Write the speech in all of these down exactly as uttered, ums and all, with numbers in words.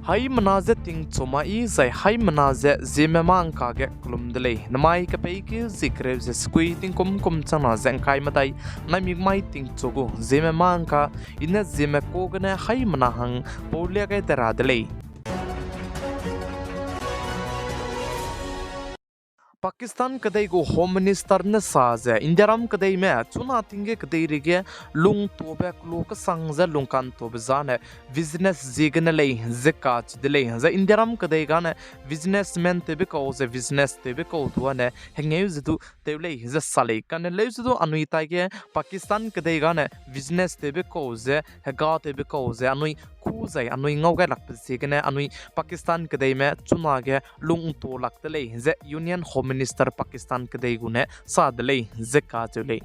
Haimena ze tingchu mai zai haimena ze Zeme mâ ngka ge kelum de lei. Namai kepeikeu zie kereu ze sekui tingkum kum changna ze ngkai medai, naimik mai tingchu gu Zeme mâ ngka, i ne Zeme ka gene haimena hang paulia gai de ra de lei. Pakistan kedei gu Home Minister ne sa ze, Indiaram kedeime chuna ting ge kedeirei ge lungtuabe kelu kesang ze lungkantuabe zane business ziegene lei ze kacheu de lei. Zai Indiaram kedei gane businessman tewbe kau ze business tewbe kau du ane hengeu ze du tew lei ze sa lei. Kane leu ze du anui taige Pakistan kedei gane business tewbe kau ze, hega tewbe kau ze anui kû zai anui ngau gai lakbe ziegene anui Pakistan kedeime chunage lungtuâ lak de lei ze Union Home Minister Pakistan kedei gu ne sa de lei ze kacheu lei.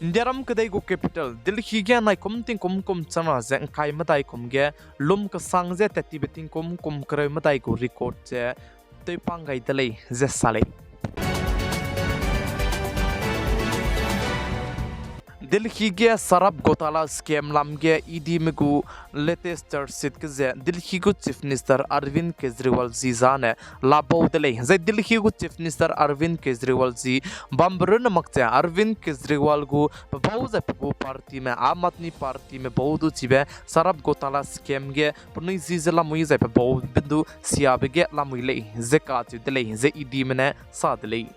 Indiaram kedei gu capital Delhi ge naikum tingkum kum changna ze ngkai medai kum ge lum kesang ze tattibe tingkum kum kereu medai gu record ze tewpang gai de lei ze sa lei. Delhi ge शराब घोटाला scam lam ge EDme gu latest charge sheet ge ze Delhi gu Chief Minister Arvind Kejriwal ji zane labau de lei. Zai Delhi gu Chief Minister Arvind Kejriwal ji bambe runne mak ze Arvind Kejriwal gu pebau zai pe gu partyme, Aam Aadmi Partyme bau du chibe शराब घोटाला scam ge penui ji ze lamui zai pe bau be du siabe ge lamui lei ze kacheu de lei ze EDme ne sa de lei.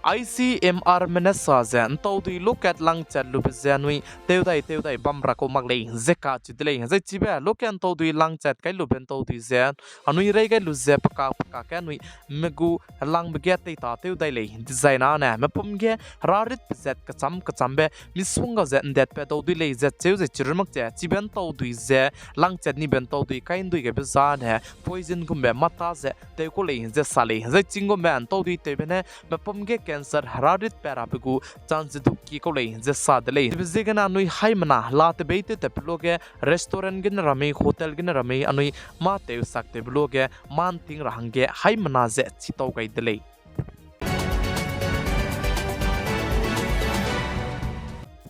ICMRme ne sa ze ntaudui lokat langchat lube ze anui tewdai tewdai bam ra kau mak lei ze kacheu de lei. Zai chibe lokat ntaudui langchat kai lube ntaudui ze anui rei gai lu ze peka peka ge anui me gu langbe ge teita tew dai lei. Dezai nane mepum ge heraritbe zat kecham kechambe misongga ze ndetpat dau dui lei ze cheu ze chirumak ze chibe ntaudui ze langchat nibe ntaudui kai ndui gaibe zane poison gumbe mâta ze tew kau lei ze sa lei. Zai ching gumbe ntaudui tewbe ne mepum ge cancer heraritpat rabe gu chance ze du ki kau lei ze sa de lei. Chibe ziegene anui haimena la tebei tew tatbe luage restaurant gene ra mei, hotel gene ra mei anui mâ tew sak tewbe luage mâ nting ra hangge haimena ze chitau gai de lei.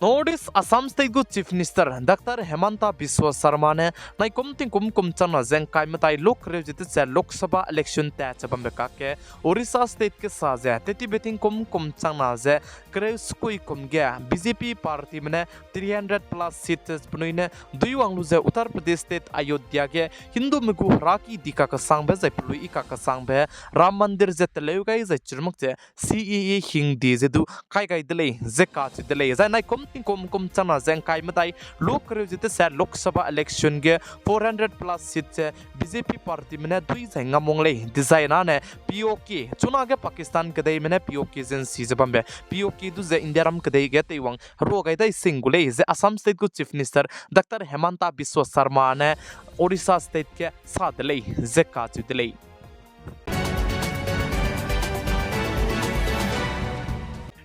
North East Assam State gu Chief Minister Doctor Himanta Biswa Sarma ne naikum tingkum kum changna ze ngkai medai luk kereu ze tese Lok Sabha election tat che bambe kakge Orissa State ge sa ze tettibe tingkum kum changna ze kereu sekui kum ge BJP partyme ne three hundred plus seats penui ne duiwang lu ze Uttar Pradesh State Ayodhya ge Hindume gu heraki di kakesangbe zai pelui i kakesangbe Ram Mandir ze teleu gai zai chirumak ze CAA hingde ze du kai gai de lei ze kacheu de lei. Zai naikum tingkum kum changna ze ngkai medai luk kereu ze tese Lok Sabha election ge four hundred plus seat ze BJP partyme ne dui zai ngam wang lei. Dezai nane POK, chunage Pakistan kedeime ne POK ze nsi ze bambe POK du ze Indiaram kedei ge teiwang herua gai dai sing gu lei ze Assam State gu Chief Minister Doctor Himanta Biswa Sarma ne Orissa State ge sa de lei ze kacheu de lei.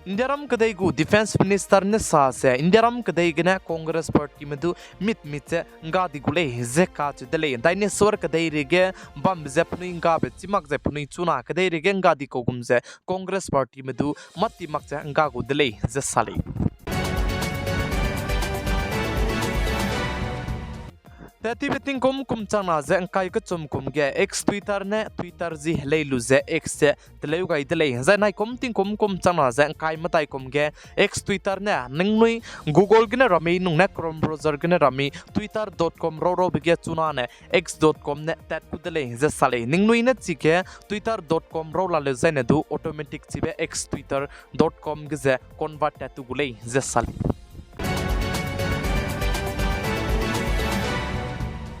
Indiaram kedei gu Defence Minister ne sa ze Indiaram kedei gene Congress partyme du mitmit ze ngga di gu lei ze kacheu de lei. Dinosaur kedeirei ge bambe ze penui nggabe chi mak zai penui chuna kedeirei ge ngga di kau gum ze Congress partyme du mâ ti mak ze ngga gu de lei ze sa lei. Tettibe tingkum kum changna ze ngkai kechum kum ge X Twitter ne Twitter ji helei lu ze X ze teleu gai de lei. Zai naikum tingkum kum changna ze ngkai medai kum ge X Twitter ne ningnui Google gene ra mei nung ne Chrome browser gene ra mei twitter dot com rau raube ge chunane x dot com ne tat ku de lei ze sa lei. Ningnui ne chige twitter dot com rau laleu zaine du automatic chibe X Twitter dot com ge ze convert tat tu gu lei ze sa lei.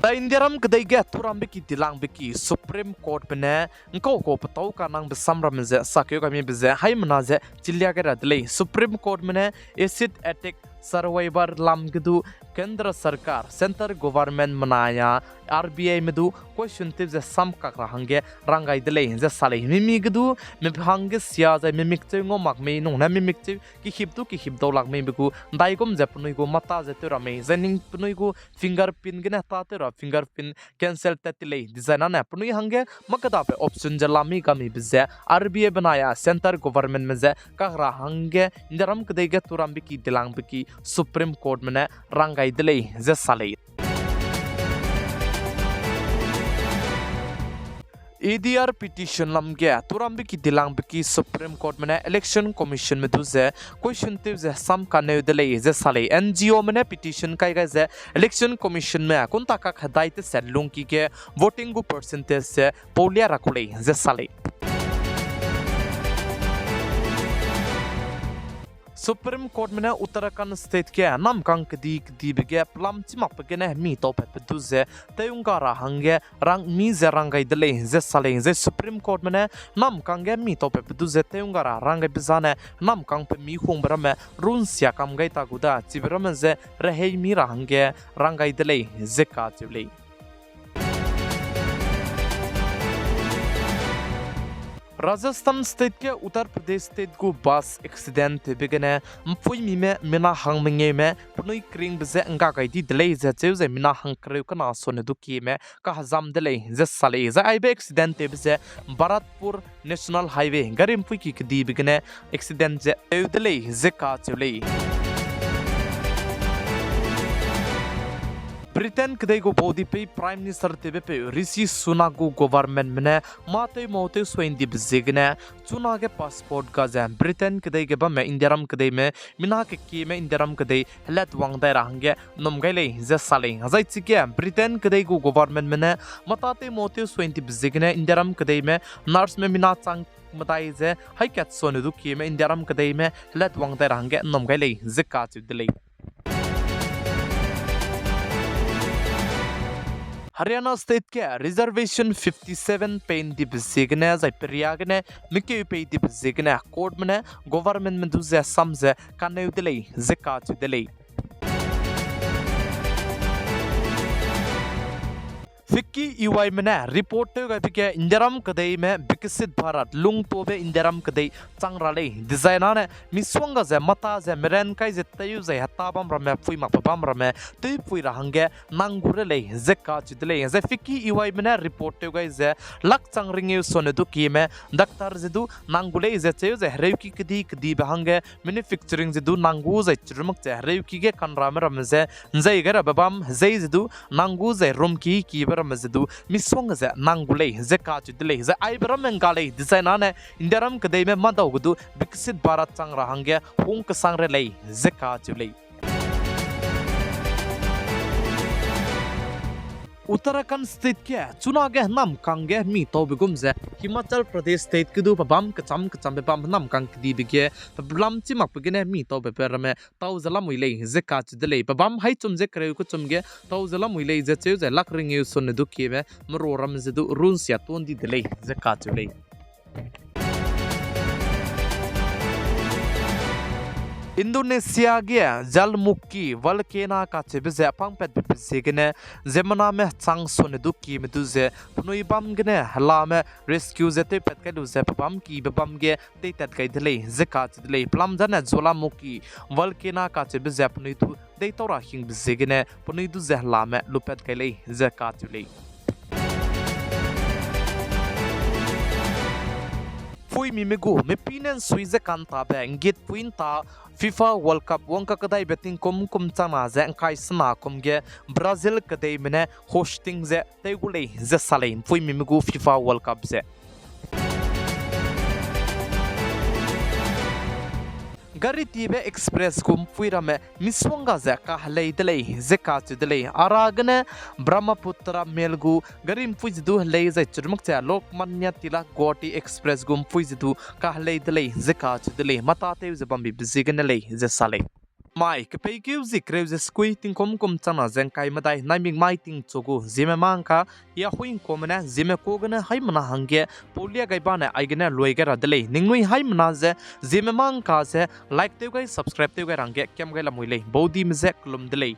Zai Indiaram kedei ge turambe ki dilangbe ki Supreme Courtbe ne ngkau kau petâu kanangbe samramme ze sakeu gaimibe ze haimena ze chilia gai ra de lei. Supreme Courtme ne acid attack Survivor lam ge du Kendra Sarkar, Centre Government menai a R B I me du question tew ze sam kak ra hangge rang gai de lei ze sa lei. Mimi ge du mip hangge sia zai mimik cheu ngau mak mei nung ne mimik cheu kihip du kihip dau lak mei be gu ndaigum ze penui gu mata ze tew ra mei, zai ning penui gu fingerprint gene ta tew ra fingerprint cancel tat ti lei. Dizai nane penui hangge mâ kedabe option ze la mi ga mibe ze R B I benai a Centre Government me ze kak ra hangge Indiaram kedei ge turambe ki dilangbe ki Supreme Court me ne rang gai de lei ze sa lei. A D R petition lam ge turambe ki dilangbe ki Supreme Court me ne Election Commission me du ze question tew ze sam kaneu de lei ze sa lei. N G O me ne petition kai gai ze Election Commission me kunta kak hedai teset lungki ge voting gu percentage ze paulia ra ku lei ze sa lei. Supreme Court me ne Uttarakhand State ge namkang kedi kedibe ge pelam chimakbe gene mi taupatbe du ze tew ngga ra hangge rang mi ze rang gai de lei ze sa lei. Zai Supreme Court me ne namkang ge mi taupatbe du ze tew ngga ra rang gaibe zane namkang pe mi hungbe ramme runsia kam gai ta gu da chibe ramme ze rehei mi ra hangge rang gai de lei ze kacheu lei. Rajasthan State ge Uttar Pradesh State gu bus accident tewbe gene mpuimime mina hang mengeume penui keringbe je ngga gai di de lei ze cheu ze mina hang kereu kena sone du kieme kahezam de lei ze sa lei. Zai aibe accident tewbe ze Bharatpur National Highway gari mpui ki kedibe gene accident ze tew de lei ze kacheu lei. Britain kedei gu baudipei Prime Minister tewbepeu Rishi Sunak gu government me ne mâ tew mau tew sui ndibe ziegene, chunage passport ga ze Britain kedei ge bamme Indiaram kedeime mina kekieme Indiaram kedei helatwang dai ra hangge nnum gai lei ze sa lei. Zai chige Britain kedei gu government me ne mâ tâ tew mau tew sui ndibe ziegene Indiaram kedeime nurseme mina chang medai ze haî kat sone du kieme Indiaram kedeime helatwang dai ra hangge nnum gai lei ze kacheu de lei. Haryana State ge reservation fifty seven pei ndibe ziegene zai peria gene mekeu pei dibe ziegene court me ne government me du ze sam ze kaneu de lei ze kacheu de lei. Vicky Ewai me ne report tew gaibe ge Indiaram kedeime Viksit Bharat lungtobe Indiaram kedei chang ra lei. Dezai nane misuang ga ze mâ tâ ze meren kai ze tew zai heta bam ramme pui makbe bam ramme tewpui ra hangge nang gu re lei ze kacheu de lei. Zai Vicky Ewai me ne report tew gai ze lak chang ringeu sone du kieme doctor ze du nang gu lei ze cheu ze hereuki kedi kedibe hangge manufacturing ze du nang gu zai chirumak ze hereuki ge kanrame ramme ze nzei gai rabe bam hezei ze du nang gu zai rumki kibe ramme ze du misuang ze nang gu lei ze kacheu de lei. Zai aibe ramme ngga lei dezai nane Indiaram kedeime mâdau ge du Viksit Bharat chang ra hangge hung kesang re lei ze kacheu lei. Uttarakhand State ge chunage namkang ge mi taube gum ze Himachal Pradesh State ge du pebâm kecham kechambe bam namkang kedibe ge pelam chimakbe gene mi taube pe ramme tau ze lamui lei ze kacheu de lei. Pebâm haichum ze kereu kechum ge tau ze lamui lei ze cheu ze lak ringeu sone du kieme meru ramme ze du runsia ton di de lei ze kacheu lei. Indonesia ge Jalmuki volcano kacheube ze pangpatbe ziegene ziemmename chang sone du kieme du ze penui bam gene helame rescue ze tewpat kai lu ze pebâm kibe bam ge teitat gai de lei ze kacheu de lei. Pelam zane Jwalamuki volcano kacheube ze penui du deitau ra hingbe ziegene penui du ze helame lupat gai lei ze kacheu lei. Puimime gu mepî ne nsui ze kantabe nggitpui nta FIFA World Cup wangkakedaibe tingkum kum changna ze ngkai sena kum ge Brazil kedeime ne hosting ze tew gu lei ze sa lei. Mpuimime gu FIFA World Cup ze gari tibe express gu mpui ramme misuang ga ze kahelei de lei ze kacheu de lei. Ara gene Brahmaputra Mail gu gari mpui ze du helei zai chirumak ze Lokmanya Tilak Guwahati Express gu mpui ze du kahelei de lei ze kacheu de lei. Mâ tâtew ze bambibe ziegene lei ze sa lei. Mai kepeikeu zie kereu ze sekui tingkum kum changna ze ngkai medai naimik mai tingchu gu Zeme mangka, ya hui ngkuame ne Zeme ku gene haimena hangge paulia gai bane aigene lui gai ra de lei. Ningnui haimena ze Zeme mangka ze like tew gai, subscribe tew gai rangge kiam gai lamui lei. Baudime ze kelum de lei.